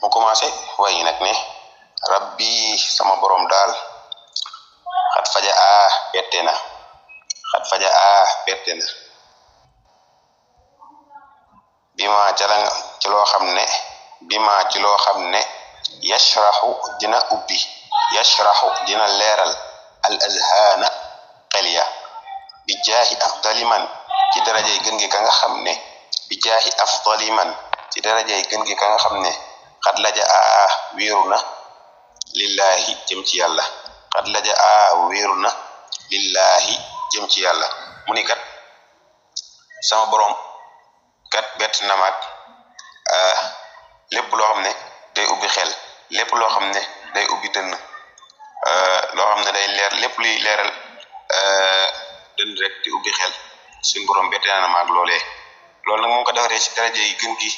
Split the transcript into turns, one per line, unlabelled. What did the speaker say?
mu commencé way nag ne rabbi sama borom daal xat faja bette na xat faja bette na bima ci loo xam ne bima ci loo xam ne yashraxu dina ubbi yashraxu dina leeral al azhaana xel ya bi jaahi afdali man ci darajay gën gi ka nga xam ne bi jaahi afdali man ci darajay gën gi ka nga xam ne xad laja wéeru na lillahi jëm ci yàlla xad laja wéeru na lillahi jëm ci yàlla mu ni kat sama borom kat bett na maag lépp loo xam ne day ubbi xel lépp loo xam ne day ubbi dënn loo xam ne day leer lépp luy leeral dënn rek di ubbi xel suñ borom bett na maag loolee loolu nag mu ngi ko defaree ci daraje yi gën gi